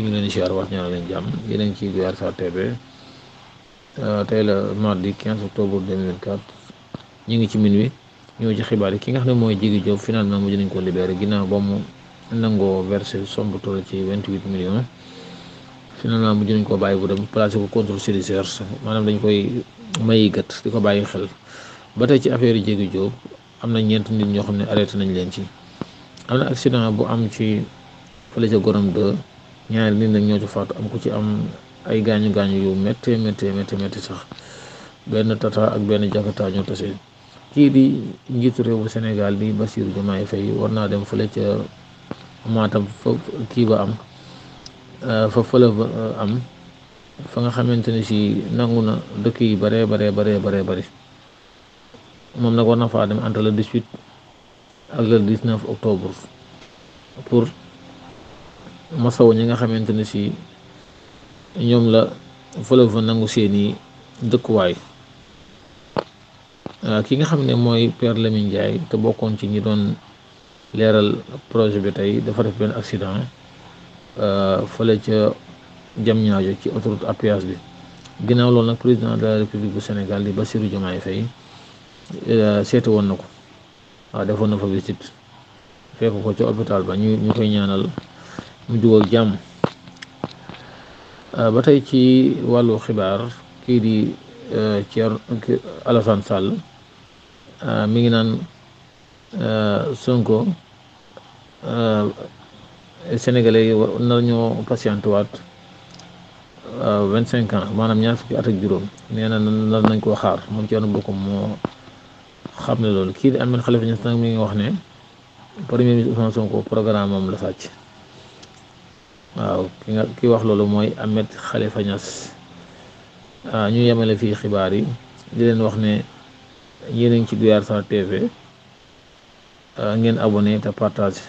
ngi leen di siyaar wax ñaanal leen jàmm yéen a ngi ci Guy Arts TV tey la mardi 15 octobre 2024 ñu ngi ci minuit ñëw ci xibaar yi ki nga xam ne mooy Djiby Diop finalement mujj nañ ko libéré ginnaaw ba mu nangoo versé somme toll ci 28 millions finalement mujj nañ ko bàyyi bu dem placé ko contrôle judiciaire maanaam dañ koy mayi gët di ko bàyyi xel ba tey ci affaire yi Djiby Diop am na ñeent nit ñoo xam ne arrêté nañ leen ci am na accident bu am ci fële ca Gorom 2 ñaari nit nag ñoo ci faatu am ku ci am ay gaañu yu métti sax benn tata ak benn jakarta ñoo tase kii di njiitu réewu Sénégal di Bassirou Diomaye Faye war naa dem fële ca Matam fa kii ba am fa fële ba am fa nga xamante ne si nangu na dëkk yi baree bari moom nag war na faa dem entre le 18 ak le 19 octobre pour masaw ñi nga xamante ne si ñoom la fële fa nangu seeni dëkkuwaay ki nga xam ne mooy Père Lamine Ndiaye te bokkoon ci ñi doon leeral projet bi tey dafa def benn accident fële ca Diamniadio ci autoroute à péage bi ginnaaw loolu nag président de la république bu Sénégal di Bassirou Diomaye Faye seeti woon na ko defoon na fa visite fekk ko ca hôpital ba ñu koy ñaanal mu jug ak jàmm. ba tey ci wàllu xibaar kii di Thierno Alassane Sall mi ngi naan Sonko sénégalais yi nar ñoo patienté waat 25 ans maanaam ñaar fukki at ak juróom nee na nar nañ koo xaar moom Thierno Bocoum moo xam ne loolu kii di Ahmed Khalifa Niass nag mi ngi wax ne premier ministre Ousmane Sonko programme moom la sàcc waaw ki wax loolu mooy Ahmed Khalifa Niass ñu yemale fii xibaar yi di leen wax ne yéen a ngi ci Guy Arts TV ngeen abonné te partage